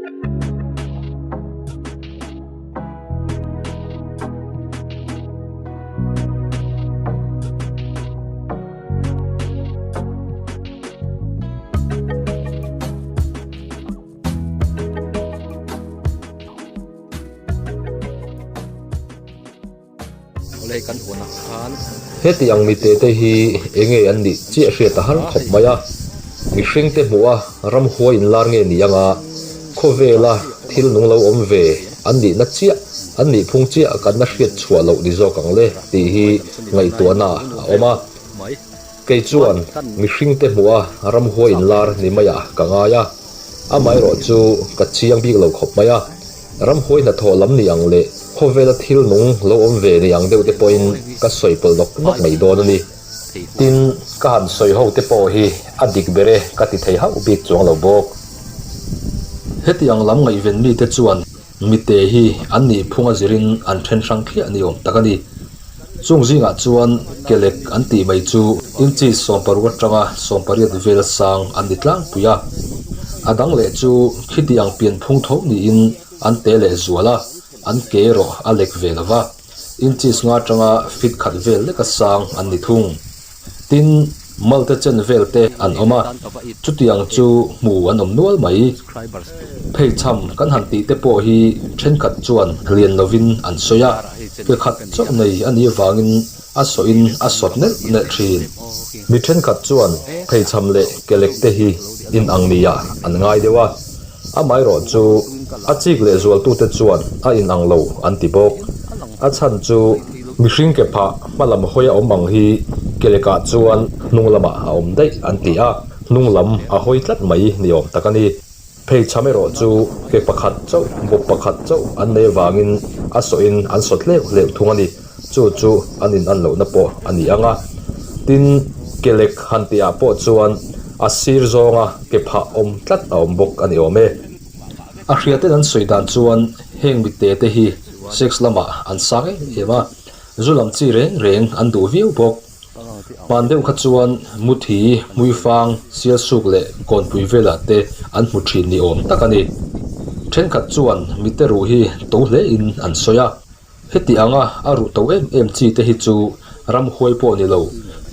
Heti ang mite te hi enge an nih chiah hriat a har khawp mai a, mihring te hmuh a ramhuai inlar nge ni anga khawvela thil nung lo awm ve an nihna chiah an nih phung chiah kan la hriat chhuah loh ni zawk ang le tih hi ngaihtuahna a awm a. Kei chuan mihring te hmuh a ramhuai inlar ni maiah ka ngai a, amaherawh chu ka chiang bik lo khawp mai a. Ramhuai hnathawh lam ni ang leh khawvela thil nung lo awm ve ni ang deuh te pawhin ka sawi pawlh nawk nawk mai dawn a ni. Tin, ka han sawi ho te pawh hi a dik ber e ka ti thei hauh bik chuang lo bawk. Heti ang lam ngaihven mite chuan mite hi an nih phung a zirin an then hrang thliah ni awm tak a ni. Chung zingah chuan kelek an tih mai chu inches 16 atanga 18 vel sang an ni tlangpui a. A dang leh chu khiti ang pian phung tho niin an te leh zual a, an ke erawh a lek ve lo va, inches nga atanga feet khat vel leka sang an ni thung. Tin, malte chen vel te an awm a, chutiang chu hmu an awm nual mai. Pheichham kan han tih te pawh hi thenkhat chuan lian lovin an sawi a, ke khat chauh nei a nih avangin a sawhin a sawt nelh nelh thin. Mi thenkhat chuan pheichham leh kelek te hi inang niah an ngai deuh a, amaherawh chu a chik leh zualtute chuan a inang lo an ti bawk. A chhan chu mihring ke phah hma lam hawi a awm ang hi kelekah chuan hnung lamah a awm daih an ti a, hnung lam a hawi tlat mai ni awm tak a ni. Pheichham erawh chu ke pakhat chauh, bawp pakhat chauh an nei avangin a sawhin an sawt hleuh hleuh thung a ni. Chu chu an inan lohna pawh a ni ang a. Tin, kelek han tihah pawh chuan a sir zawnga ke phah awm tlat a awm bawk a ni awm e. A hriaten an sawi dan chuan heng mitte te hi sex lamah an sang em em a, zu lam chi reng reng an duh viau bawk. Hman deuh kha chuan Muthi, Hmuifang, Sialsuk leh Kawnpui velah te an hmu thin ni awm tak a ni. Thenkhat chuan mite ruh hi to hle in an sawi a, heti anga a ruh to em em chi te hi chu ramhuai pawh ni lo,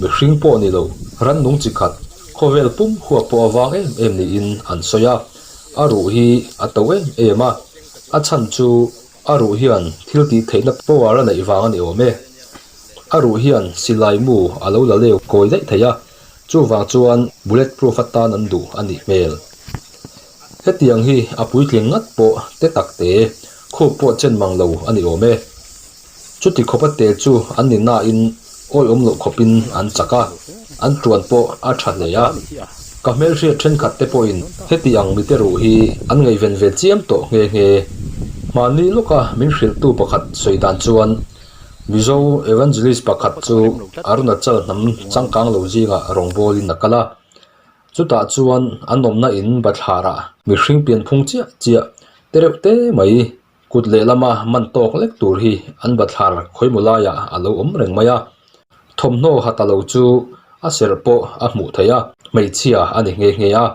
mihring pawh ni lo, rannung chi khat, khawvel pum huap pawh a vang em em niin an sawi a, a ruh hi a to em em a, a chhan chu A ruh hian thil tih theihna power a neih vang a ni awm e. A ruh hian silai mu a lo la leu kawi daih thei a, chuvang chuan bullet proof atan an duh a nih hmel. Hetiang hi a puitling ngat pawh te tak te, khup pawh chen mang lo a ni awm e. Chuti khawpa te chu an ni nain awihawm loh khawpin an chak a, an tuan pawh a tha hle a. Ka hmelhriat thenkhat te pawhin heti ang mite ruh hi an ngaihven ve chiam tawh nghe nghe. Hmanni lawka min hrilhtu pakhat sawi dan chuan Mizo Evangelist pakhat chu Arunachal hnam changkang lo zingah rawngbawlin a kal a. Chutah chuan an awmna in bathlarah mihring pianphung chiah chiah te reuh te mai Kut lehlama man tawk lek tur hi an bathlar khawimaw laiah a lo awm reng mai a, thawmhnaw ha ta lo chu a serh pawh a hmuh theih a, hmeichhia a ni nghe nghe a.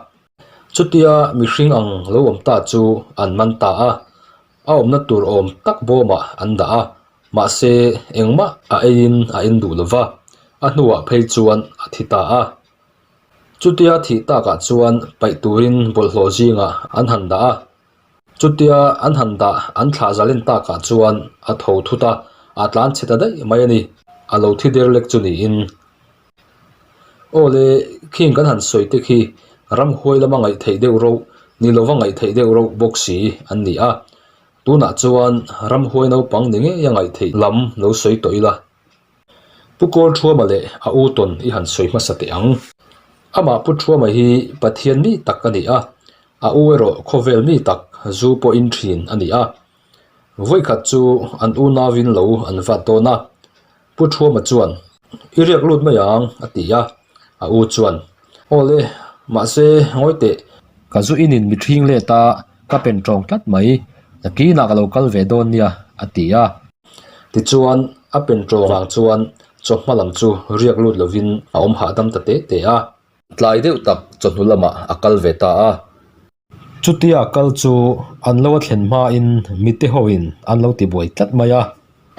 Chutia mihring ang lo awm ta chu an man ta a, a awmna tur awm tak bawmah an dah a, mahse engmah a eiin a en duh lo va, a hnuah phei chuan a thi ta a. Chutia thih takah chuan paih turin bawlhhlawh zingah an han dah a. Chutia an han dah an thlah zalen takah chuan a tho thut a, a tlan chhe ta daih mai a ni. A lo thi der lek chu niin. Aw le, khing kan han sawi te khi ramhuai lama ngaih theih deuh roh, ni lova ngaih theih deuh roh bawk si an ni a. Tunah chuan ramhuai naupang ni ngei a ngaih theih lam lo sawi tawh ila. Pu Kawlthuama leh a u tawn i han sawi hmasa teh ang. Amah Pu Thuama hi Pathian mi tak a ni a, a u erawh khawvel mi tak zu pawhin thin a ni a. Vawikhat chu an unauin lo an vat dawn a, Pu Thuama chuan, I riak lut mai ang, a ti a. A u chuan, Aw le, mahse ngawi teh. Ka zu inin mi ṭhing let a, ka pen ṭawng tlat mai, nakinah ka lo kal ve dawn nia, a ti a. Tichuan, a pen ṭawng vang chuan chawhma lam chu riak lut lovin a awm hahdam ta te te a. Tlai deuh tak chawhnu lamah a kal ve ta a. Chutia kal chu an lo a thlen hmain mite hoin an lo tibuai tlat mai a.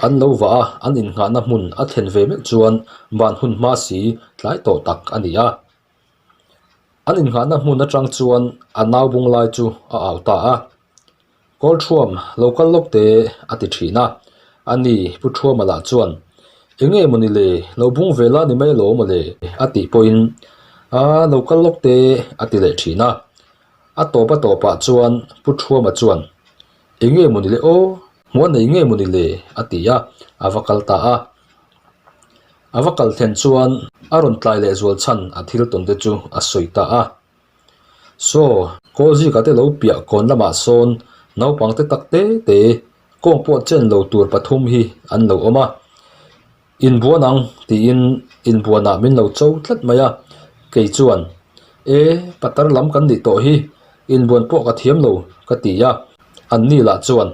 An lo vah a, an innghahna hmun a thlen ve meuh chuan van hun hma si tlai tawh tak a ni a. An innghahna hmun atang chuan a nau bung lai chu a au ta a. Kawl Thuam, lo kal lawk teh a ti thin a. A ni, Pu Thuama lah chuan, Eng nge maw ni le, lo bung ve la ni mai lo maw le a tih pawhin, A, lo kal lawk teh a ti leh thin a. A tawp a tawpah chuan Pu Thuama chuan, Eng nge maw ni le aw, hmuh a nei nge maw ni le a ti a, a va kal ta a. A va kal thlen chuan a rawn tlai leh zual chhan a thil tawn te chu a sawi ta a. Saw, Kawlzika te lo piah kawn lamah sawn naupang te tak te te kawng pawh chen lo tur pathum hi an lo awm a. Inbuan ang tiin inbuanah min lo cho tlat mai a, kei chuan, E, patar lam kan nih tawh hi, inbuan pawh ka thiam lo ka ti a, anni lah chuan,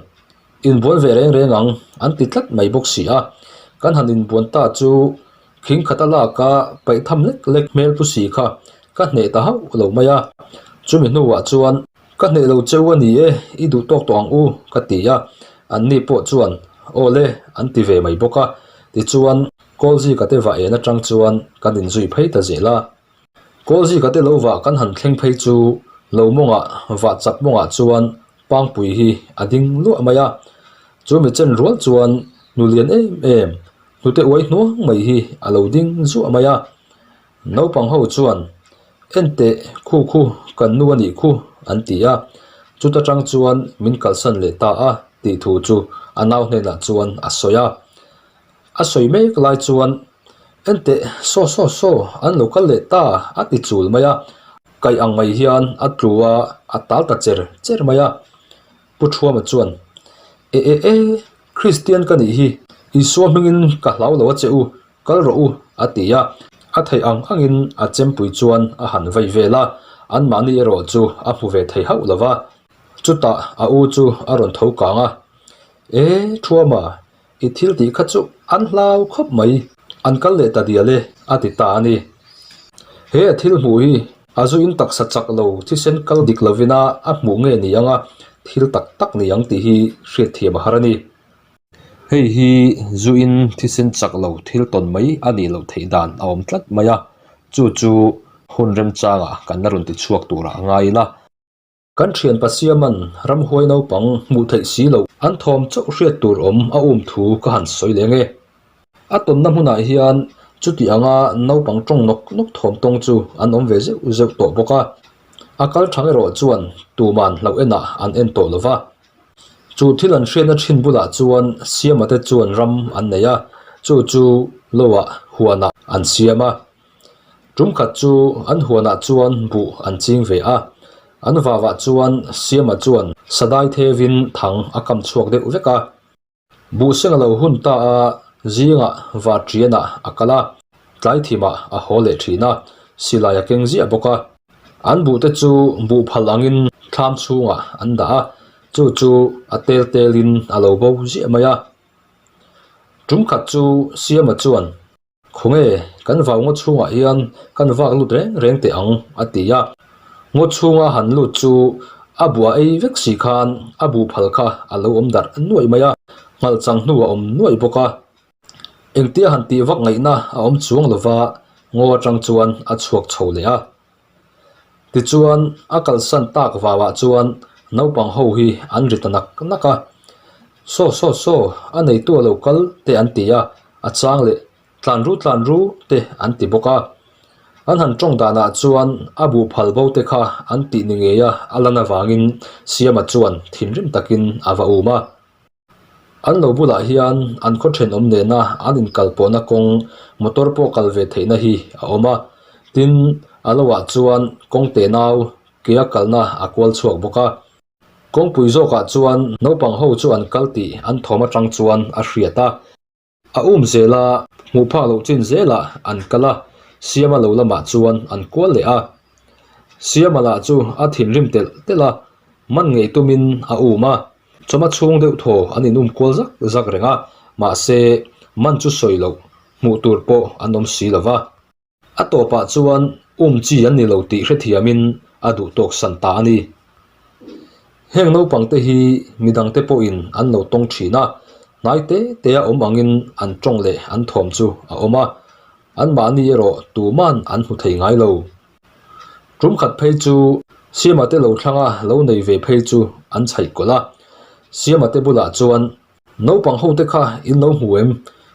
Inbuan ve reng reng ang an ti tlat mai bawk si a, kan han inbuan ta chu Khing khata laka paih tham lek lek hmel pu si kha ka hneh ta hauh lo mai a. Chumi hnuah chuan, Ka hneh lo cheu a ni e, i duh tawk tawh ang u, ka ti a. Anni pawh chuan, Aw le, an ti ve mai bawk a. Tichuan, Kawlzika te vah en atang chuan kan inzui phei ta zel a. Kawlzika te lo vah kan han thleng phei chu lo mawngah vah chak mawngah chuan Pangpui hi a ding luah mai a. Chumi chen rual chuan nu lian em em Hnute uai hnuang mai hi a lo ding zuah mai a, naupang ho chuan, Enteh, khu khu, kan nu a nih khu, an ti a. Chuta tang chuan min kalsan leh ta a tih thu chu a nau hnenah chuan a sawi a. A sawi mek lai chuan, Enteh, saw saw saw, an lo kal leh ta, a ti chul mai a. Kaih ang mai hian a tlu a, a tal ta cher cher mai a. Pu Thuama chuan, E e e, Kristian ka nih hi, Isua hmingin ka hlau lo a che u, kal rawh u, a ti a. A theih ang angin a chempui chuan a han vei vel a, anmahni erawh chu a hmu ve thei hauh lo va. Chutah a u chu a rawn tho kang a, E, Thuama, i thil tih kha chu an hlau khawp mai, an kal leh ta dial e, a ti ta a ni. He a thil hmuh hi a zu in taksa chak lo thisen kal dik lovin a a hmuh nge ni ang a, thil tak tak ni ang tih hi hriatthiam a har a ni. Hei hi zu in thisen chak lo thil tawn mai a nih loh theih dan a awm tlat mai a, chu chu hun remchangah kan la rawn ti chhuak turah a ngai ila. Kan thian Pasiaman ramhuai naupang hmuh theih si loh an thawm chauh hriat tur awm a um thu ka han sawi leng e. A tawnna hmunah hian chuti anga naupang tawng nawk nawk thawm tawng chu an awm ve zeuh zeuh tawh bawk a. A kal thang erawh chuan tuman hlauh enah an en tawh lo va. Chu thil an hriatna thin bulah chuan Siama te chuan ram an nei a, chu chu loah huanah an siam a. Tum khat chu an huanah chuan buh an ching ve a, an vavah chuan Siama chuan sadai thevin thang a kam chhuak deuh vek a. Buh seng a lo hun ta a, zingah Vatrianah a kal a, tlai thimah a haw leh thin a, silai a keng ziah bawk a. An buhte chu buh phal angin thlam chhungah an dah a, chu chu a tel telin a lo bo ziah mai a. Tum khat chu Siama chuan Khawnge, kan vau ngaw chhungah hian kan vak lut reng reng teh ang, a ti a. Ngaw chhunga han lut chu a bua ei vek si khan a bu phal kha a lo awm darh nuaih mai a, nghalh chang hnu a awm nuaih bawk a. Engtia han tih vak ngaihna a awm chuang lova ngaw atang chuan a chhuak chho leh a. Tichuan, a kalsan tak vauah chuan naupang ho hi an ri ta nak nak a. Saw saw saw, a neitu a lo kal te an ti a, a chang leh tlan ru tlan ru te an ti bawk a. An han tawng danah chuan a buh phal bo te kha an tih ni ngei a, a lan avangin Siama chuan thinrim takin a va um a. An lo bulah hian an khaw thenawm nena an inkalpawhna kawng motor pawh kal ve theihna hi a awm a, tin a loah chuan kawng te nau ke a kalna a kual chhuak bawk a. Kawngpui zawkah chuan naupang ho chu an kal tih an thawm atang chuan a hriat a. A um zel a, hmuh phak loh chin zelah an kal a, Siama lo lamah chuan an kual leh a. Siama lah chu a thinrim telh telh a, man ngei tumin a um a, chawma chhung deuh thaw an in um kual zak zak reng a, mahse man chu sawi loh hmuh tur pawh an awm si lo va. A tawpah chuan um chi an ni lo tih hrethiamin a duh tawk san ta a ni. Heng naupang te hi midang te pawhin an lo tawng thin a, hnai te te a awm angin an tawng leh an thawm chu a awm a, anmahni erawh tuman an hmu thei ngai lo. Tum khat phei chu Siama te lo thlanga lo nei ve phei chu an chhaih kawlh a, Siama te bulah chuan Naupang ho te kha in lo hmu em?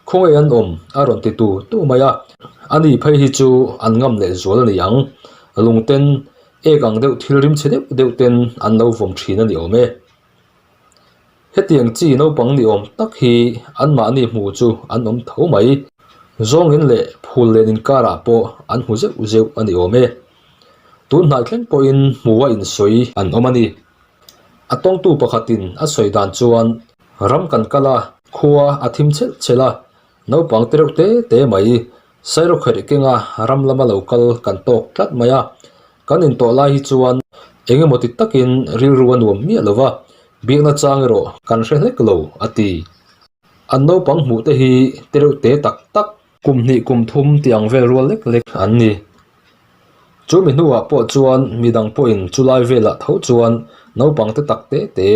Khawngaih an awm a rawn ti tu tu mai a, ani phei hi chu an ngam leh zual a ni ang. Lungten ek ang deuh thil rim chhe deuh deuh ten an lo vawm thin a ni awm e. Hetiang chi naupang ni awm tak hi anmahni hmu chu an awm tho mai. Zawngin leh phul len inkarah pawh an hmu zeuh zeuh a ni awm e. Tun hnai thleng pawhin hmu a insawi an awm a ni. A tawngtu pakhatin a sawi dan chuan ram kan kal a, khua a thim chhelh chhelh a, naupang te reuh te te mai Sairawkherh kenga ram lama lo kal kan tawk tlat mai a, kan intawh lai hi chuan eng emaw ti takin rilru a nuam miah lo va, biakna chang erawh kan hre hlek lo a ti. An naupang hmuh te hi te reuh te tak tak, kum hnih kum thum tih ang vel rual lek lek an ni. Chu mi hnuah pawh chuan midang pawhin chulai velah tho chuan naupang te tak te te,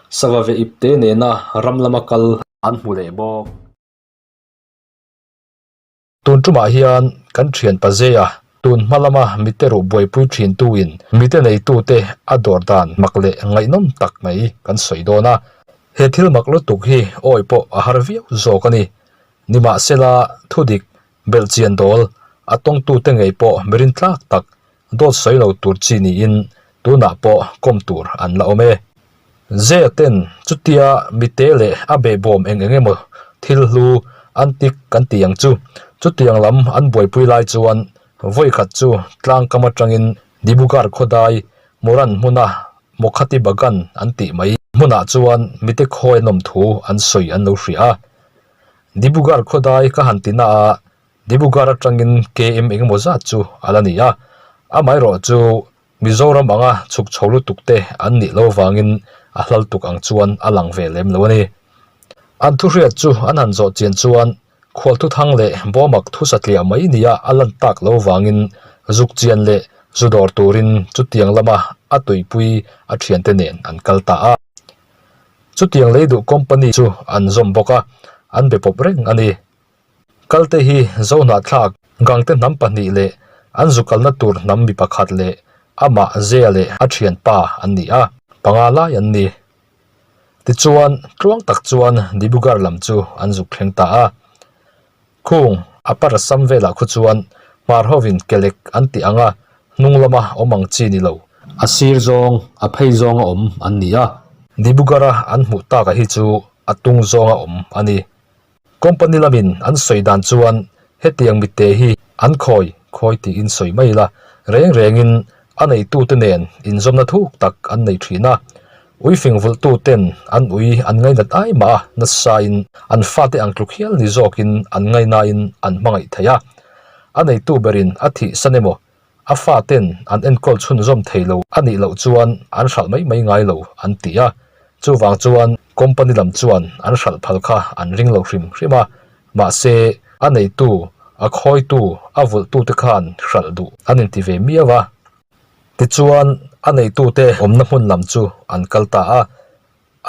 sava ve ip te nena ram lama kal an hmu leh bawk. Tun tumah hian kan thian Pazeia tun hma lama mite ruh buaipui thintuin mite neitute a dawr dan mak leh ngaihnawm tak mai kan sawi dawn a. He thil mak lutuk hi awi pawh a har viau zawk a ni. Nimahsela thudik belhchian dawl a tawngtute ngei pawh mirin tlak tak dawt sawi lo tur chi niin tunah pawh kawm tur an la awm e. Zea ten chutia mite leh a behbawm eng eng emaw thil hlu an tik kan tih ang chu. Chutiang lam an buaipui lai chuan vawikhat chu tlangkam atangin Dibrugarh khawdai Moran hmuna Mokhati Bagan an tih mai hmunah chuan mite khawi an awm thu an sawi an lo hria a. Dibrugarh khawdai ka han ti na a, Dibrugarh atangin KM eng emaw zat chu a la ni a, amaherawh chu Mizoram anga chhuk chho lutuk te an nih lo vangin a hlal tuk ang chuan a lang ve lem lo a ni. An thuhriat chu an han zawh chian chuan khual thuthang leh bawmak thu satliah mai nia a lan tak lo vangin zuk chian leh zu dawr turin chutiang lama a tuipui a thiante nen an kal ta a. Chutiang lei duh company chu an zawm bawk a, an be pawp reng a ni. Kalte hi Zohnahthlak Gangte hnam pahnih leh an zu kalna tur hnam mi pakhat leh amah Zea leh a thianpa an ni a, panga lai an ni. Tichuan, tluang tak chuan Dibrugarh lam chu an zuk thleng ta a. Khung a parasam velah khu chuan hmar hovin kelek an tih ang a, hnung lama awm ang chi ni lo. A sir zawng, a phei zawnga awm an ni a. Dibrugarh-a an hmuh taka hi chu a tung zawnga awm a ni. Company lamin an sawi dan chuan hetiang mitte hi an khawi khawi tiin sawi mai ila, reng rengin a neitute nen inzawmna thuk tak an nei thin a. Ui fing vulhtuten an ui an ngainat ai mah a, nasain an fate ang tluk hial ni zawkin an ngainain an hmangaih thei a. A neitu berin a thihsan emaw A faten an enkawl chhunzawm thei lo a nih loh chuan an hralh mai mai ngai lo an ti a, chuvang chuan company lam chuan an hralh phal kha an ring lo hrim hrim a, mahse a neitu, a khawitu, a vulhtute khan hralh duh an inti ve miau a. Tichuan a neitute awmna hmun lam chu an kal ta a,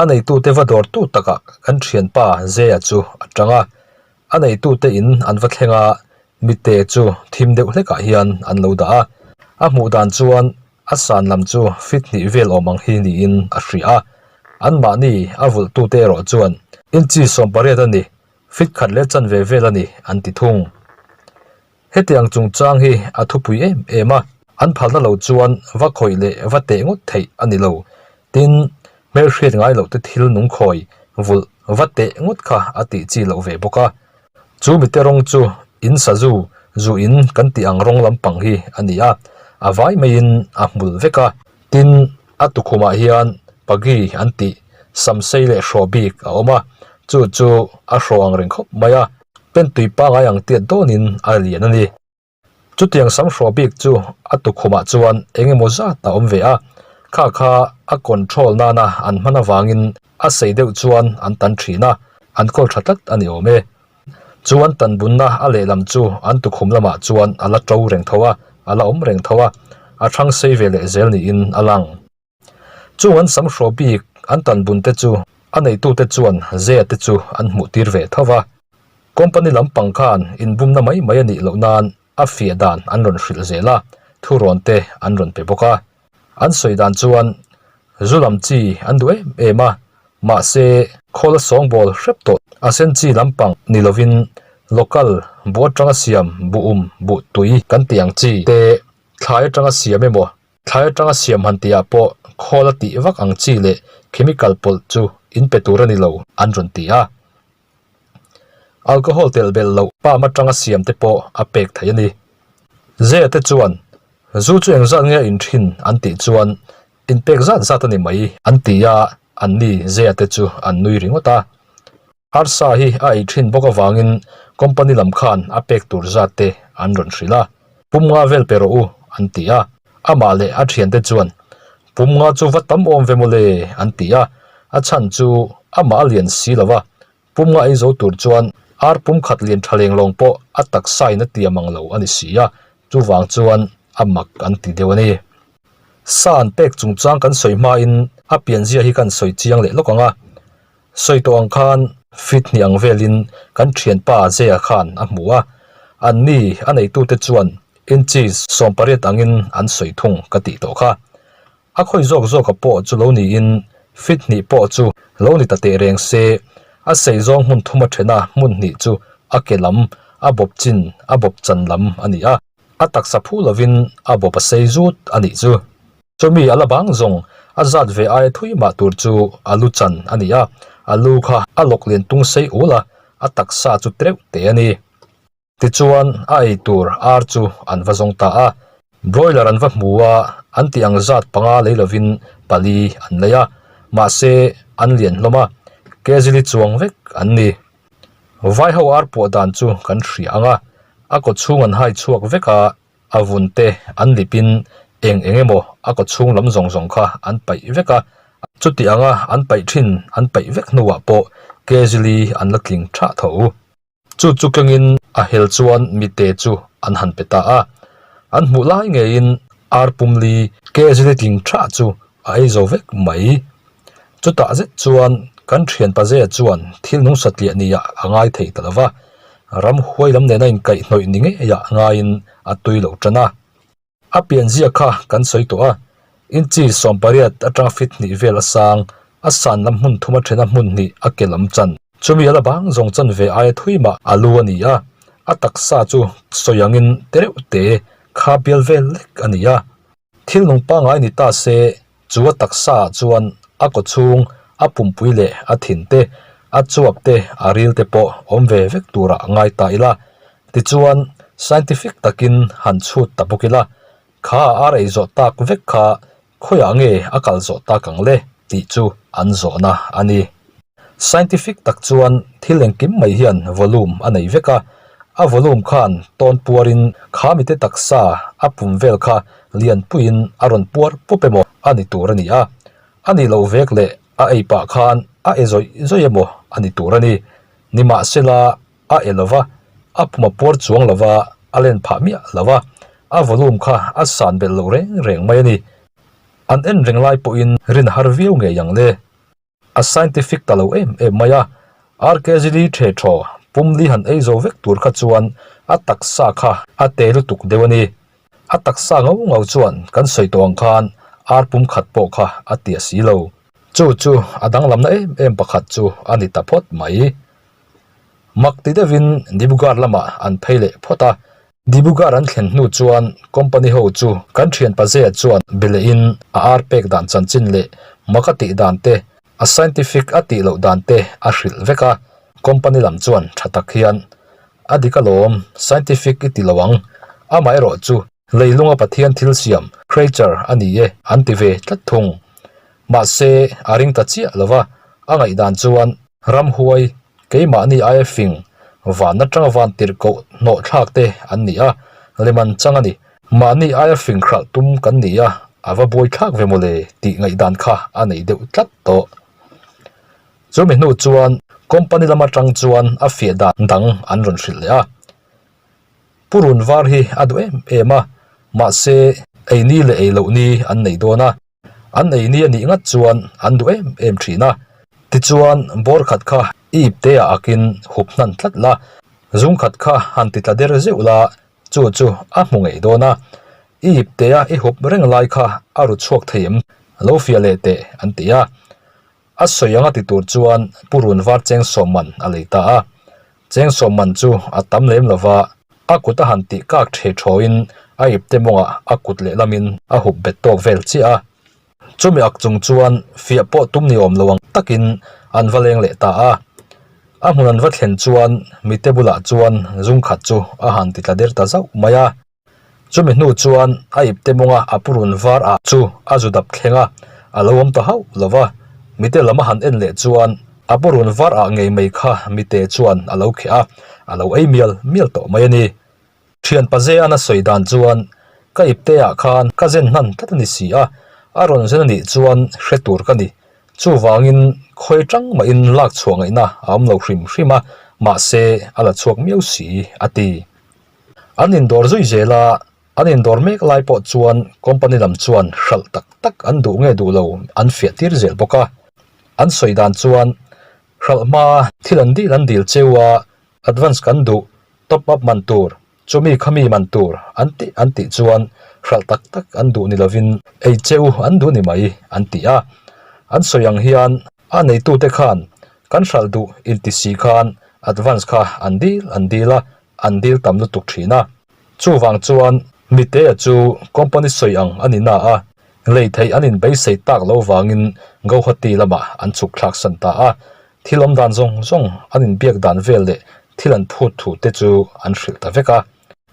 a neitute va dawrtu takah kan thianpa Zea chu a tang a, A neitute in an va thleng a, mite chu thim deuh hlekah hian an lo dah a. A hmuh dan chuan a san lam chu fit hnih vel awm ang hi niin a hria a. Anmahni a vulhtute erawh chuan inchi 18 a ni, fit khat leh chanve vel a ni an ti thung. Hetiang chungchang hi a thupui em em a, an phalna lo chuan va khawih leh va teh ngawt theih a ni lo. Tin, hmelhriat ngai loh te thil nung khawi vulh va teh ngawt kha a tih chi loh ve bawk a. Chu mite rawng chu in sazu, zu in kan tih ang rawng lampang hi a ni a, a vai maiin a hmul vek a. Tin, a tukhumah hian pagi an tih samsei leh hraw bik a awm a, chu chu a hraw ang reng khawp mai a. Pen tui pangai ang tiat dawnin a lian a ni. Chutiang sam hraw bik chu a tukhumah chuan eng emaw zat a awm ve a, kha kha a control nana an hman avangin a sei deuh chuan an tan thin a, an kawl tha tlat a ni awm e. Chu an tan bunna a lehlam chu an tukhum lamah chuan a la to reng tho a, a la awm reng tho a, a thang sei ve leh zel niin a lang. Chung an sam hraw bik an tan bun te chu a neitute chuan Zea te chu an hmuh tir ve tho va. Company lampang khan inbumna mai mai a nih loh nan a fiah dan an rawn hrilh zel a, thurawn te an rawn pe bawk a. An sawi dan chuan zu lam chi an duh em em a, mahse khawl a sawngbawl hrep tawh a sen chi lampang ni lovin local buh atanga siam buh um buh tui kan tih ang chi te thlai atanga siam emaw thlai atanga siam han tih ah pawh khawl a tih vak ang chi leh chemical pawlh chu in pe tur a ni lo an rawn ti a. Alcohol telh belh loh palm atanga siam te pawh a pek theih a ni. Zea te chuan zu chu engzat nge a in thin an tih chuan in pek zat zat a ni mai an ti a, anni Zea te chu an nui ringawt a. Arsa hi a ei thin bawk avangin company lam khan a pek tur zat te an rawn hrilh a, pum nga vel pe rawh u an ti a, amah leh a thiante chuan pum nga chu va tam awm ve mawle an ti a, a chhan chu amah a lian si lo va, pum nga ei zo tur chuan ar pum khat lian tha leng lawng pawh a taksa in a tiam ang lo a ni si a, chuvang chuan a mak an ti deuh a ni. Sa an pek chungchang kan sawi hmain a pianzia hi kan sawi chiang leh lawk ang a, Sawi tawh ang khan fit hnih ang velin kan thianpa Zea khan a hmu a, anni a neitute chuan inches 18 angin an sawi thung ka tih tawh kha. A khawi zawk zawka pawh chu lo niin fit hnih pawh chu lo ni ta teh reng se, a sei zawng hmun thum a then a hmun hnih chu a ke lam, a bawp chin, a bawp chan lam a ni a, a taksa phu lovin a bawp a sei zut a nih chu. Chumi a la bang zawng a zat ve aia thui mah tur chu a lu chan a ni a, a lu kha a lawk lian tung sei ul a, a taksa chu treuh te a ni. Tichuan a ei tur ar chu an va zawng ta a, broiler an va hmu a, an tih ang zat panga lei lovin pali an lei a, mahse an lian hlawm a, kg li chuang vek an ni. Vaiho ar puah dan chu kan hria ang a, a kawchhung an hai chhuak vek a, A vun te an lip in eng eng emaw a kaw chhung lam zawng zawng kha an paih vek a, chuti anga an paih thin an paih vek hnuah pawh kg an la tling thah tho. Chu chu kengin a hel chuan mite chu an han pe ta a, an hmuh lai ngeiin ar pumli kg tling thah chu a ei zo vek mai. Chutah zet chuan kan thian Pazea chuan thil nung satliah nia a ngai thei ta lo va, ramhuai lam nena inkaihhnawih ni ngeiah ngaiin a tui lo tan a. A pianzia kha kan sawi tawh a, inchi 18 atanga fit hnih vel a sang, a san lam hmun thum a thena hmun hnih a ke lam chan. Chumi a la bang zawng chan ve aia thui mah a lu a ni a, a taksa chu sawi angin tereuh te kha bial vel lek a ni a. Thil nung pangngai ni ta se, chu a taksa ah chuan a kaw chhung, a pumpui leh a thin te, a chuap te, a ril te pawh awm ve vek turah ngai ta ila. Tichuan, scientific takin han chhut ta bawk ila, kha a ar ei zawh tak vek kha khawiah nge a kal zawh tak ang le tih chu an zawhna a ni. Scientific tak chuan thil engkim mai hian volume a nei vek a, a volume khan tawn puarin kha mite taksa a pum vel kha lianpuiin a rawn puar pup emaw a ni tur a ni a, a nih loh vek leh a ei pah khan a e zawih zawih emaw a ni tur a ni. Nimahsela a e lova, a pum a puar chuang lova, a len phah miah lova, a volume kha a san belh loh reng reng mai a ni. An en reng lai pawhin rin har viau ngei ang le. A scientific ta lo em em mai a, RKG li the thaw pum li han ei zo vek tur kha chuan a taksa kha a te lutuk deuh a ni. A taksa ngau ngau chuan kan sawi tawh ang khan ar pum khat pawh kha a tia si lo. Chu chu a danglamna em em pakhat chu a ni ta phawt mai. Mak ti deuhin Dibrugarh lamah an phei leh phawt a, Dibrugarh an thlen hnu chuan company ho chu kan thian Pazea chuan be lehin a ar pek dan chanchin leh mak a tih dan te, a scientific a tih loh dan te a hrilh vek a. Company lam chuan tha tak hian, A dik alawm, scientific i ti lo ang. Amaherawh chu leilunga Pathian thil siam, creature, a ni e an ti ve tlat thung. Mahse, a ring ta chiah lo va, a ngaihdan chuan ramhuai Keimahni aia fing, van atanga van tirh koh hnawh thlak te an ni a, leman chang a ni. Mahni aia fing hralh tum kan ni a, a va buai thlak ve mawle tih ngaihdan kha a nei deuh tlat tawh. Chumi hnu chuan company lam atang chuan a fiah dan dang an rawn hrilh leh a. Purun var hi a duh em em a, mahse ei ni leh ei loh ni an nei dawn a. An ei ni a nih ngat chuan an duh em em thin a. Tichuan, bawr khat kha i ipte ah akin hup hnan tlat la, zung khat kha han ti tla der zeuh la, chu chu a hmu ngei dawn a. I ipte a i hup reng lai kha a ru chhuak thei em? Lo fiah leh teh, an ti a. A sawi anga ti tur chuan purun var cheng sawm man a lei ta a. Cheng sawm man chu a tam lem lo va, a kut a han tih kak the thawin a ipte mawngah a kut lehlamin a hup bet tawk vel chiah a. Chumi ak chung chuan fiah pawh tum ni awm lo ang takin an va leng leh ta a. A hmun an va thlen chuan mite bulah chuan zung khat chu a han ti tla der ta zauh mai a. Chumi hnu chuan a ipte mawnga a purun var ah chu a zu dap thleng a, a lo awm ta hauh lo va. Mite lam a han en leh chuan a purun var ah ngei mai kha mite chuan a lo kheh a, a lo ei mial mial tawh mai a ni. Thian Pazean a sawi dan chuan ka ipte ah khan ka zen hnan tlat a ni si a, a rawn zen a nih chuan hre tur ka ni. Chuvangin khawi tang mahin lak chhuah ngaihna a awm lo hrim hrim a, mahse a la chhuak miau si a ti. An indawr zui zel a, an indawr mek lai pawh chuan company lam chuan hralh tak tak an duh nge duh lo an fiah tir zel bawk a. An sawi dan chuan hralh hma thil an dil an dil cheu a, advance kan duh, top up man tur, chumi khami man tur an tih an tih chuan hralh tak tak an duh ni lovin ei cheu an duh ni mai an ti a. An sawi ang hian a neitute khan kan hralh duh inti si khan advance kha an dil an dil a, an dil tam lutuk thin a. Chuvang chuan Mitea chu company sawi ang a ni na a, lei theih an inbeisei tak lo vangin Guwahati lamah an chhuk thlak san ta a. Thil awm dan zawng zawng an inbiak dan vel leh thil an phut thu te chu an hrilh ta vek a.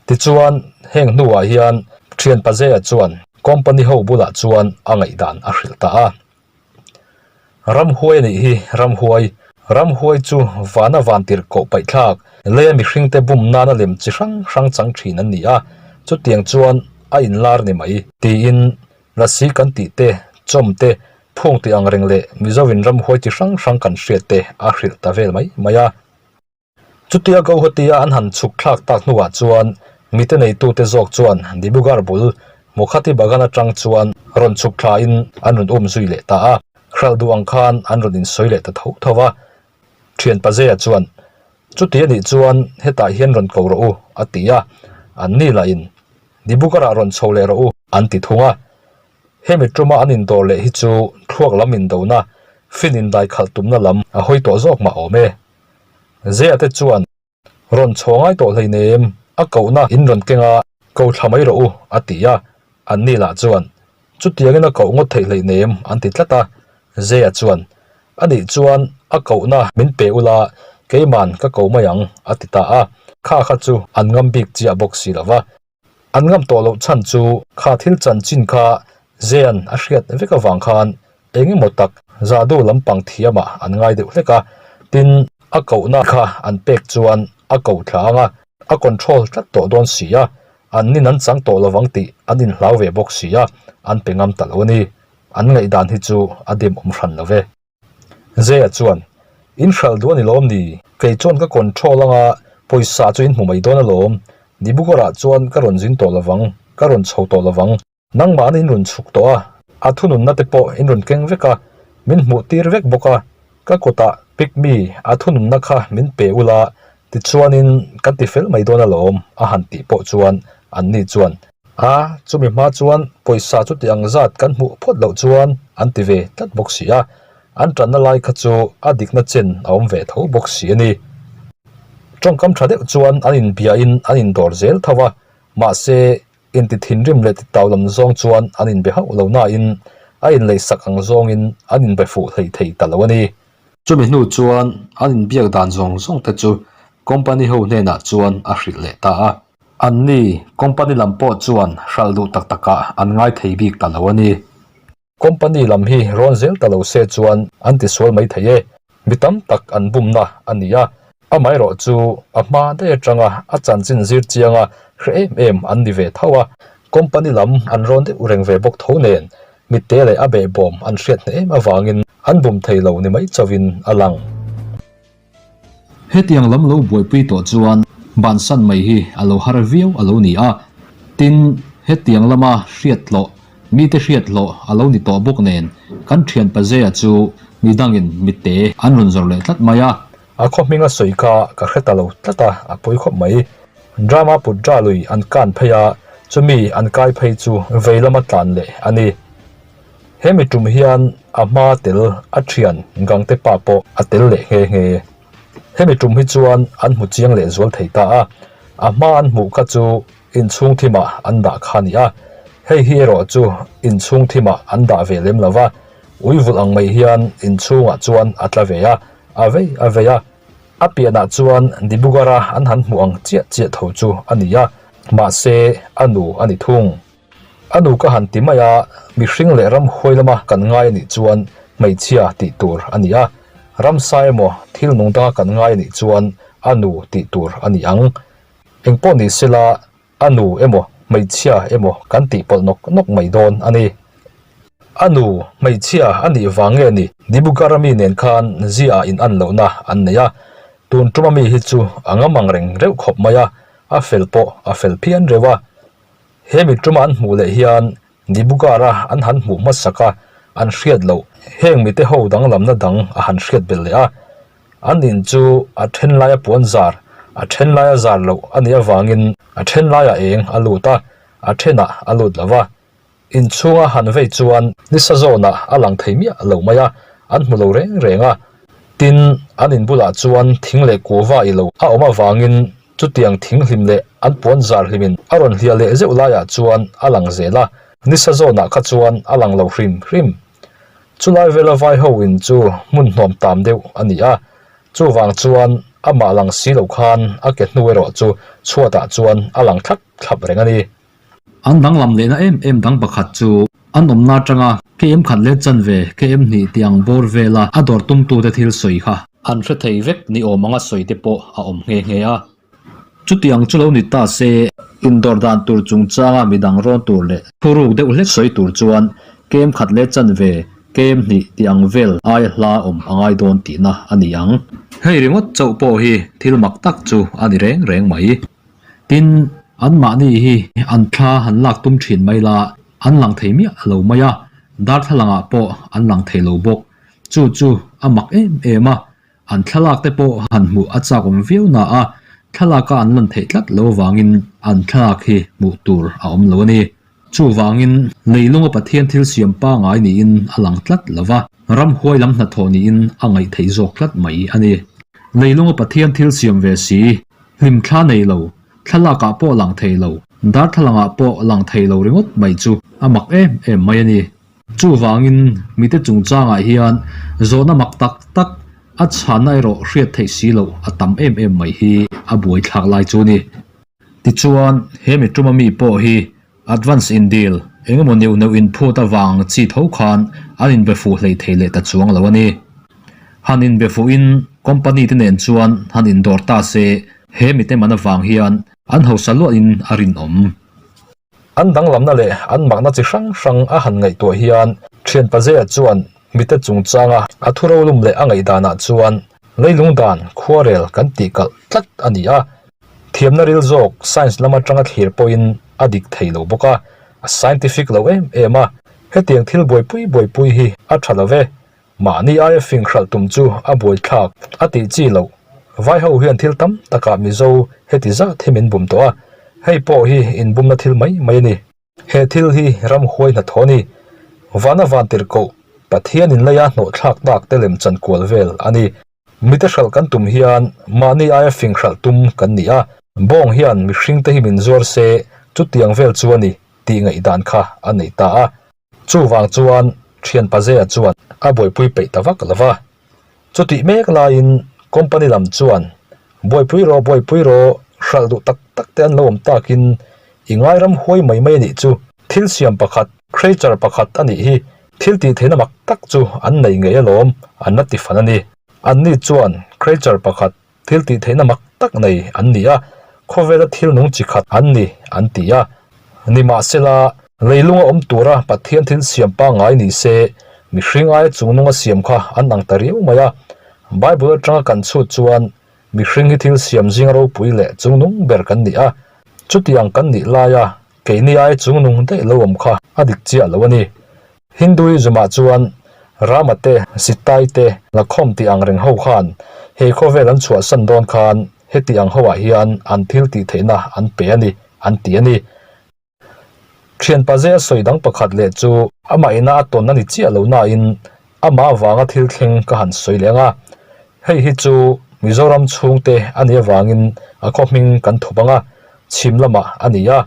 Tichuan heng hnuah hian thian Pazea chuan company ho bulah chuan a ngaihdan a hrilh ta a. Ramhuai a nih hi, ramhuai. Ramhuai chu vana vantir koh paih thlak, leia mihringte bum nana lem chi hrang hrang chang thin an ni a, chutiang chuan a inlar ni mai. Tiin lasi kan tih te, chawm te, phung tih ang reng leh Mizoin ramhuai chi hrang hrang kan hriat te a hrilh ta vel mai mai a. Chutia Guwahati-a an han chhuk thlak tak hnuah chuan mite neitute zawk chuan Dibrugarh bul Mukhati Bagan atang chuan rawn chhuk thlain an rawn um zui leh ta a, hralh duh ang khan an rawn insawi leh ta tho tho a. Thian Pazea chuan, Chuti a nih chuan hetah hian rawn ko rawh u, a ti a, anni lahin, Dibrugarh-ah rawn chho leh rawh u, an ti thung a. Hemi tuma an indawr leh hi chu thluak lam indona, fin indaikhalh tumna lam a hawi tawh zawk mah awm e. Zea te chuan, Rawn chho ngai tawh hleinem, a kohna in rawn keng a, ko thla mai rawh u, a ti a. Anni lah chuan, Chutiangin a koh ngawt theih hleinem, an ti tlat a. Zea chuan, A nih chuan a kohna min pe ula, keiman ka ko mai ang, a ti ta a. Kha kha chu an ngam bik chiah bawk si lo va. An ngam tawh loh chhan chu kha thil chanchin kha Zean a hriat vek avang khan eng emaw tak Zadu lampang thiamah an ngai deuh hlek a, tin a kohna kha an pek chuan a ko thla ang a, a control tlat tawh dawn si a, an nin an chang tawh lovang tih an inhlau ve bawk si a, an pe ngam ta lo a ni. An ngaihdan hi chu a dim awm hran lo ve. Zea chuan, In hralh duh a ni lawm ni? Kei chuan ka control anga pawisa chu in hmu mai dawn alawm. Dibrugarh-ah chuan ka rawn zin tawh lovang, ka rawn chho tawh lovang. Nangmahna in rawn chhuk tawh a, a thununna te pawh in rawn keng vek a, min hmuh tir vek bawk a. Ka kutah pick me a thununna kha min pe ula, tichuanin kan ti fel mai dawn alawm, a han tih pawh chuan anni chuan, A, chumi hma chuan pawisa chuti ang zat kan hmuh phawt loh chuan an ti ve tlat bawk si a, an tanna lai kha chu a dikna chen a awm ve tho bawk si a ni. Tawngkam tha deuh chuan an inbiain an indawr zel tho a, mahse inti thinrim leh titau lam zawng chuan an inbe hauh lo nain a inleihsak ang zawngin an inbe fuh hlei thei ta lo a ni. Chumi hnu chuan an inbiak dan zawng zawng te chu company ho hnenah chuan a hrilh leh ta a. Anni, company lam pawh chuan hralh duh tak takah an ngai thei bik ta lo a ni. Company lam hi rawn zel ta lo se chuan an tisual mai thei e. Mi tam tak an bumna a ni a, amaherawh chu a hma daih atanga a chanchin zir chianga hre em em an ni ve tho a. Company lam an rawn deuh reng ve bawk tho nen, mitte leh a behbawm an hriat hneh em avangin an bum thei lo ni mai chauhin a lang. Hetiang lam lo buaipui tawh chuan bansan mai hi a lo har viau a lo ni a, tin hetiang lama hriat tlawh. Mite hriat hlawh a lo ni tawh bawk nen kan thian Pazea chu midangin mitte an rawn zawrh leh tlat mai a. A khaw hming a sawi kha ka hre ta lo tlat a, a pawi khawp mai. Drama put ra lui an kan phei a, chumi an kai phei chu vei lama tlan leh a ni. He mi tum hian a hma tel a thian Gangte pa pawh a tel leh nghe nghe. Hemi tum hi chuan an hmu chiang leh zual thei ta a, a hma an hmuh kha chu inchhung thimah an dah kha a ni a, hei hi erawh chu inchhung thimah an dah ve lem lo va, ui vulh ang mai hian inchhungah chuan a tla ve a, a vei a vei a, a pianah chuan Dibrugarh-a an han hmuh ang chiah chiah tho chu a ni a, mahse a nu a ni thung. A nu ka han ti mai a, mihring leh ramhuai lama kan ngai a nih chuan hmeichhia tih tur a ni a, ramsa emaw thil nung danga kan ngai a nih chuan a nu tih tur a ni ang. Engpawh ni sela a nu emaw hmeichhia emaw kan tih pawlh nawk nawk mai dawn a ni. A nu hmeichhia a nih vang nge ni Dibrugarh mi nen khan zia in an lohna an nei a, tun tuma mi hi chu a ngam ang reng reuh khawp mai a, a fel pawh a fel phian reuh a. He mitṭuma an hmuh leh hian Dibrugarh-a an han hmuh hmasak a, an hriat loh. Heng mite ho danglamna dang a han hriat belh leh a. An in chu a then laia puan zar, a then laia zar loh a nih avangin a then laiah eng a lut a, a thenah a lut lo va. Inchhunga han vei chuan nisa zawnah a lang thei miah lo mai a, an hmu lo reng reng a. Tin, an in bulah chuan thing leh kuhva i lo a awm avangin Chutiang thing hlim leh an puan zar hlimin a rawn hliah leh zeuh laiah chuan a lang zel a, nisa zawnah kha chuan a lang lo hrim hrim. Chulai vela vai ho in chu hmun hnawm tam deuh a ni a, chuvang chuan amah lang si lo khan a ke hnu erawh chu chhuatah chuan a lang thlap thlap reng a ni. An danglam lehna em em dang pakhat chu an awmna atanga KM khat leh chanve, KM hnih tih ang bawr vela a dawr tumtute thil sawi kha an hre thei vek ni awm anga sawi te pawh a awm nghe nghe a. Chutiang chu lo ni ta se, indawr dan tur chungchanga midang rawn tur leh thuruk deuh hlek sawi tur chuan KM khat leh chanve, KM hnih tih ang vel aia hla awm a ngai dawn tihna a ni ang. Hei ringawt chauh pawh hi thil mak tak chu a ni reng reng mai. Tin, anmahni hi an thla han lak tum thin mai la, an lang thei miah lo mai a, darthlalangah pawh an lang thei lo bawk. Chu chu a mak em em a, an thlalak te pawh han hmuh a chak awm viau na a, thlalaka an lan theih tlat lo avangin an thlalak hi hmuh tur a awm lo a ni. Chuvangin, leilunga Pathian thil siam pangai niin a lang tlat lo va, ramhuai lam hnathawh niin a ngaih theih zawk tlat mai a ni. Leilunga Pathian thil siam ve si, Hlimthla nei lo, thlalakah pawh lang thei lo, darthlalangah pawh lang thei lo ringawt mai chu a mak em em mai a ni. Chuvangin mite chungchangah hian zawhna mak tak tak, a chhanna erawh hriat theih si loh a tam em em mai hi a buaithlak lai chu a ni. Tichuan, he mi tuma mi pawh hi advance in deal engemaw neuh neuh inphut avang chi tho khan an inbe fuh hlei thei leh ta chuang lo a ni. Han inbe fuhin company te nen chuan han indawr ta se he mite man avang hian an hausa luahin a rinawm. An danglamna leh an makna chi hrang hrang a han ngaihtuah hian thian Pazea chuan mite chungchanga a thu rolum leh a ngaihdanah chuan leilung dan khuarel kan tih kalh tlat a ni a. Thiamna ril zawk science lam atanga thlir pawhin a dik thei lo bawk a, a scientific lo em em a, hetiang thil buaipui buaipui hi a tha lo ve. Mahni aia fing hralh tum chu a buaithlak a tih chi loh. Vai ho hian thil tam takah Mizo heti zat hi min bum tawh a, hei pawh hi inbumna thil mai mai a ni. He thil hi ramhuai hnathawh a ni. Vana vantirhkoh Pathian inleia hnawhthlak tak te lem chan kual vel a ni. Mite hralh kan tum hian mahni aia fing hralh tum kan ni a, bawng hian mihring te hi min zuar se chutiang vel chu a ni tih ngaihdan kha a nei ta a. Chuvang chuan thian Pazea chuan a buaipui peih ta vak lo va. Chutih mek laiin company lam chuan buaipui rawh buaipui rawh hralh duh tak tak te an lo awm takin i ngairam huai mai mai a nih chu thil siam pakhat creature pakhat a nih hi Thil tih theihna mak tak chu an nei ngei alawm, an la ti fan a ni. Anni chuan creature pakhat thil tih theihna mak tak nei an ni a, khawvela thil nung chi khat an ni an ti a. Nimahsela, leilunga awm tura Pathian thil siam pangngai ni se, mihring aia chungnunga siam kha an ang ta riau mai a. Bible atanga kan chhut chuan mihring hi thil siam zinga ropui leh chungnung ber kan ni a, chutiang kan nih laia. Keini ai chungnung daih lo awm kha a dik chiah lo a ni. Hinduism-ah chuan Rama te, Sitai te, Lakhawm tih ang reng ho khan he khawvel an chhuahsan dawn khan heti ang hoah hian an thil tih theihna an pe a ni, an ti a ni. Thianpa zia sawi dang pakhat leh chu amah ina a tawn a ni chiah lo nain amah avanga thil thleng ka han sawi leh ang a. Hei hi chu Mizoram chhungte a nih avangin a khaw hming kan thup ang a, chhim lamah a ni a.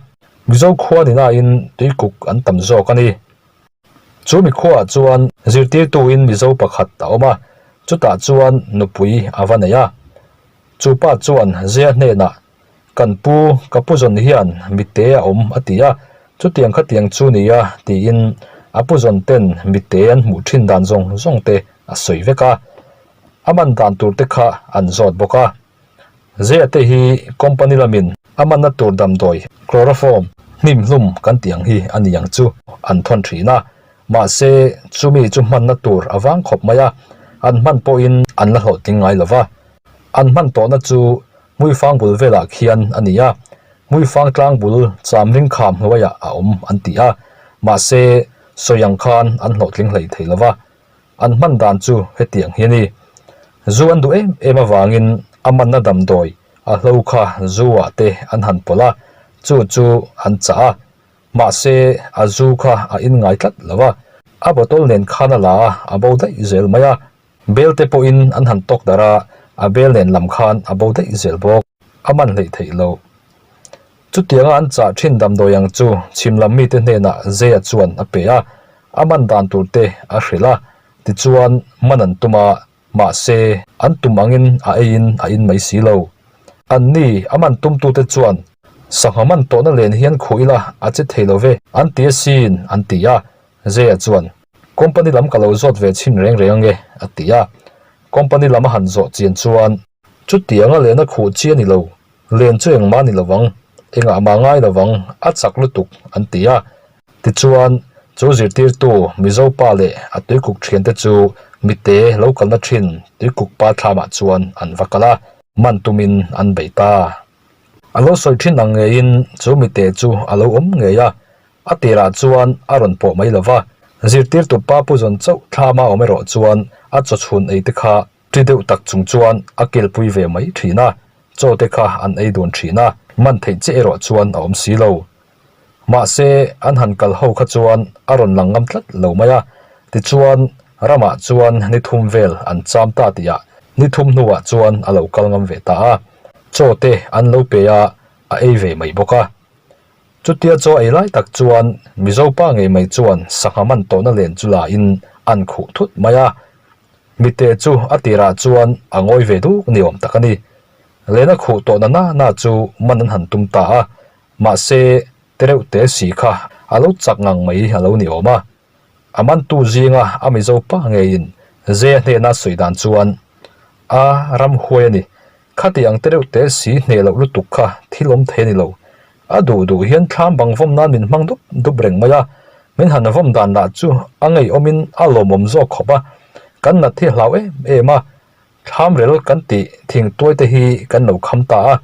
Mizo khua ni nain tuikuk an tam zawk a ni. Chu mikhuaah chuan zirtirtuin Mizo pakhat a awm a, chutah chuan nupui a va nei a. Chu pa chuan Zia hnenah Kan pu, ka pu zawn hian mitte a awm a ti a, chutiang khatiang chu nia tiin a pu zawn ten mitte an hmuh thin dan zawng zawng te a sawi vek a. A man dan tur te kha an zawt bawk a. Zia te hi company lamin a manna tur damdawi chloroform hnim hlum kan tih ang hi a ni ang chu an thawn thin a. Mahse chumi chu hmanna tur a vang khawp mai a, an hman pawhin an la hlawhtling ngai lo va. An hman tawhna chu Hmuifang bul velah khian a ni a, Hmuifang tlang bul chamring kham hnuaiah a awm an ti a, mahse sawi ang khan an hlawhtling hlei thei lo va. An hman dan chu hetiang hi a ni. Zu an duh em em avangin a manna damdawi a hlo kha zu ah te an han pawlh a, chu chu an chah a, mahse a zu kha a in ngai tlat lo va, a bottle nen khan a la a, a bo daih zel mai a. Bel te pawhin an han tawk darh a, a bel nen lam khan a bo daih zel bawk. A man hleih theih loh. Chutianga an chah thin damdawi ang chu chhim lam mite hnenah Zeia chuan a pe a, a man dan tur te a hrilh a, tichuan man an tum a, mahse an tum angin a eiin a in mai si lo. Anni a man tumtute chuan sangha man tawhna len hian khuh ila a che thei lo ve an ti asin an ti a, Zeia chuan, Company lam ka lo zawt ve chhin reng reng ange, a ti a. Company lam a han zawh chian chuan, Chutianga len a khuh chi a ni lo, len chu engmah a ni lovang, engah mah ngai lovang, a chak lutuk, an ti a. Tichuan, chu zirtirtu Mizo pa leh a tuikuk thiante chu mite lo kalna thin tuikuk pa thlamah chuan an va kal a, man tumin an bei ta. A lo sawi thin ang ngeiin chu mite chu a lo awm ngei a, A tirah chuan a rawn pawh mai lo va, zirtirtu pa pu zawn chauh thlama awm erawh chuan a chaw chhun ei te kha ṭi deuh tak chung chuan a kilpui ve mai ṭhin a, chaw te kha an ei dun ṭhin a, man theih chiah erawh chuan a awm si lo. Mahse, an han kal ho kha chuan a rawn lang ngam tlat lo mai a, tichuan ramah chuan ni thum vel an cham ta tihah ni thum hnuah chuan a lo kal ngam ve ta a, chaw te an lo pe a, a ei ve mai bawk a. Chutia chaw ei lai tak chuan Mizo pa ngei mai chuan sangha man tawhna len chu la in an khuh thut mai a. Mite chu a tirah chuan a ngawi ve duk ni awm tak a ni. Len a khuh tawhna na na chu man an han tum ta a, mahse tereuh te si kha a lo chak ngang mai a lo ni awm a. A mantu zinga a Mizo pa ngeiin Zea hnena sawi dan chuan a ramhuai a ni. Khati ang te deuh te si hneh loh lutuk kha thil awm thei a ni lo. A duh duh hian thlam bang vawm nan min hmang dup dup reng mai a, min han vawm dan lah chu a ngeiawmin a lawmawm zawk khawp a, kan nat hi hlau em em a, thlam rel kan tih thing tuai te hi kan lo kham ta a,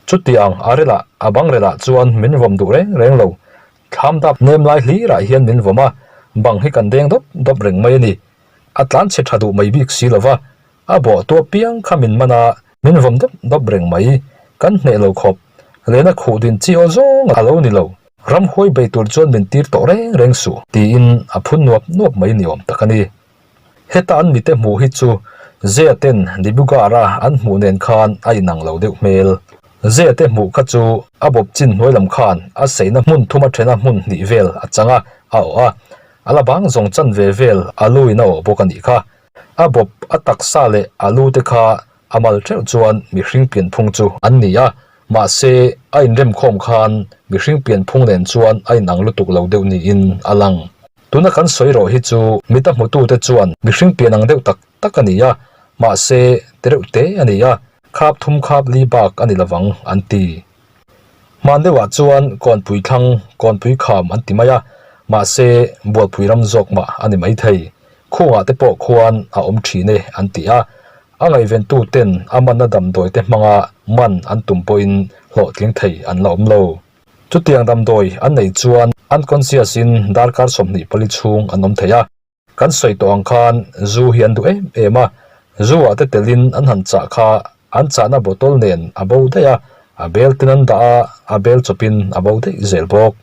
chutiang a relah a bang relah chuan min vawm duh reng reng lo, thlam dap nem lai hlirah hian min vawm a, bang hi kan deng dawp dawp reng mai a ni. A tlan chhe tha duh mai bik si lo va, A bawh tua piang kha min man a, min vawm dawp dawp reng mai. Kan hneh lo khawp. Lena khuh din chi aw zawng a lo ni lo. Ramhuai bei tur chuan min tir tawh reng reng suh, tiin a phun nuap nuap mai ni awm tak a ni. Heta an mite hmuh hi chu Zea ten Dibrugarh-a an hmuh nen khan a inang lo deuh hmel. Zea te hmuh kha chu a bawp chin hnuai lam khan a seina hmun thuma thena hmun hnih vel a chang a, a awh a. A la bang zawng chanve vel a luin a awh bawk a nih kha. A bawp, a taksa leh a lu te kha a mal theuh chuan mihring pianphung chu an ni a, mahse a inremkhawm khan mihring pianphung nen chuan a inang lutuk lo deuh niin a lang. Tuna kan sawi rawh hi chu mita hmutute chuan mihring pian ang deuh tak tak a ni a, mahse te reuh te a ni a, khap thum khap li bak a ni lovang an ti. Hman deuhah chuan Kawnpui thlang, Kawnpui kham an ti mai a, mahse Bualpui ram zawk mah a ni maithei. Khungah te pawh khuan a awm thin e an ti a, a ngaihventu ten a manna damdawi te hmanga man an tum pawhin hlawhtling thei an la awm lo. Chutiang damdawi an neih chuan unconscious in darkar 24 chhung an awm thei a. Kan sawi tawh ang khan zu hi an duh em em a, zu ah te telin an han chah kha an chahna bottle nen a bo daih a, a bel ten an dah a, a bel chawpin a bo daih zel bawk.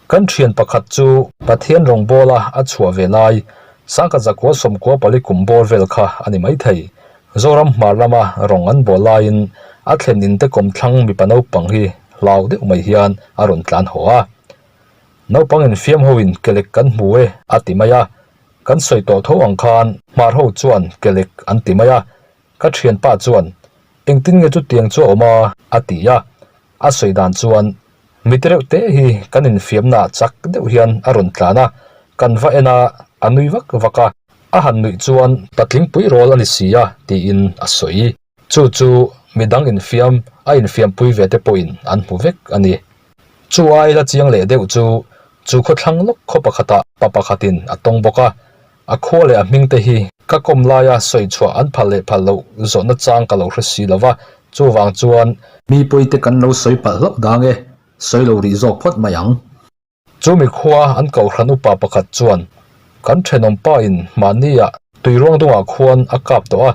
Kan thian pakhat chu Pathian rawngbawla a chhuah ve lai, Sangkhat zakua sawmkua pali kum bawr vel kha a ni maithei. Zoram hmar lama rawng an bawl laiin a thlen in te kawmthlang mipa naupang hi hlau deuh mai hian a rawn tlan haw a. Naupang infiam hoin kelek kan hmu e a ti mai a, kan sawi tawh tho ang khan hmar ho chuan kelek an ti mai a, ka thianpa chuan engtin nge chutiang chu a awm a a ti a, a sawi dan chuan mi te reuh te hi kan infiamna ah chak deuh hian a rawn tlan a, kan va en a, a nui vak vak a, a han nuih chuan patling pui rawl a ni si a tiin a sawi. Chu chu midang infiam a infiampui ve te pawhin an hmu vek a ni. Chu ai la chiang leh deuh chu chu khawthlang lawk khaw pakhatah pa pakhatin a tawng bawk a, a khua leh a hming te hi ka kawm laia sawi chhuah an phal leh phal loh zawhna chang ka lo hre si lo va, chuvang chuan. Mi pawite kan lo sawi palh hlauh dang e, sawi lo rih zawk phawt mai ang. Chu mi khua an kohhran upa pakhat chuan, Kan thenawm pa in mahnia tui ruang dungah khuan a kap tawh a,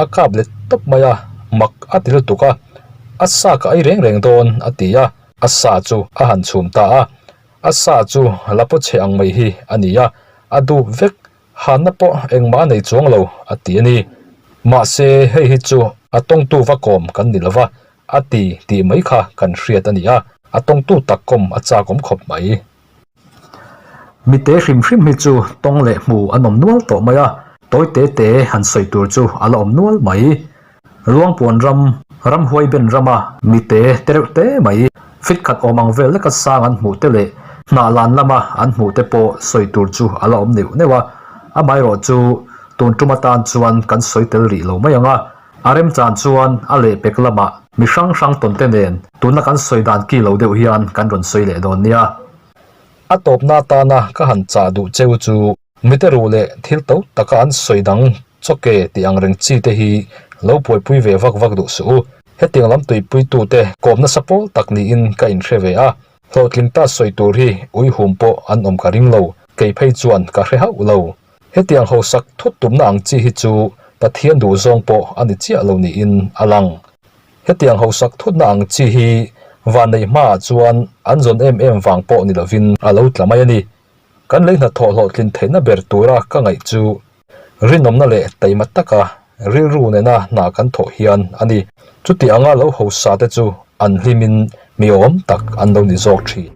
a kap let tawp mai a, mak a ti lutuk a, a sa ka ei reng reng dawn a ti a, a sa chu a han chhum ta a, a sa chu la paw chhe ang mai hi a ni a, a dup vek, hanna pawh engmah a nei chuang lo a ti a ni. Mahse hei hi chu a tawngtu va kawm kan ni lova, A ti tih mai kha kan hriat a ni a, a tawngtu tak kawm a chak awm khawp mai. Mite hrim hrim hi chu tawng leh hmu an awm nual tawh mai a, tawi te te han sawi tur chu a la awm nual mai. Luangpuan ram, ramhuai ben rama mite te reuh te mai, fit khat awm ang vel leka sang an hmuh te leh hnah lan lama an hmuh te pawh sawi tur chu a la awm neuh neuh a, amaherawh chu tun tum atan chuan kan sawi tel rih lo mai ang a. A remchan chuan a lehpek lamah mi hrang hrang tawn te nen tuna kan sawi dan ki lo deuh hian kan rawn sawi leh dawn nia. A tawpna atana ka han chah duh cheu chu mite ruh leh thil to taka an sawi dang chawke tih ang reng chi te hi lo buaipui ve vak vak duh suh u. Hetiang lam tuipuitute kawm nasa pawl tak niin ka inhre ve a, hlawhtling ta sawi tur hi uihum pawh an awm ka ring lo, kei phei chuan ka hre hauh lo. Hetiang hausak thut tumna ang chi hi chu Pathian duhzawng pawh a ni chiah lo niin a lang. Hetiang hausak thutna ang chi hi vanneih hmaah chuan an zawn em em vang pawh ni lovin a lo tla mai a ni. Kan lei hnathawh hlawhtlin theihna ber tura ka ngaih chu rinawmna leh taima taka rilru nena hna kan thawh hian a ni. Chuti anga lo hausa te chu an hlimin mi awm tak an lo ni zawk thin.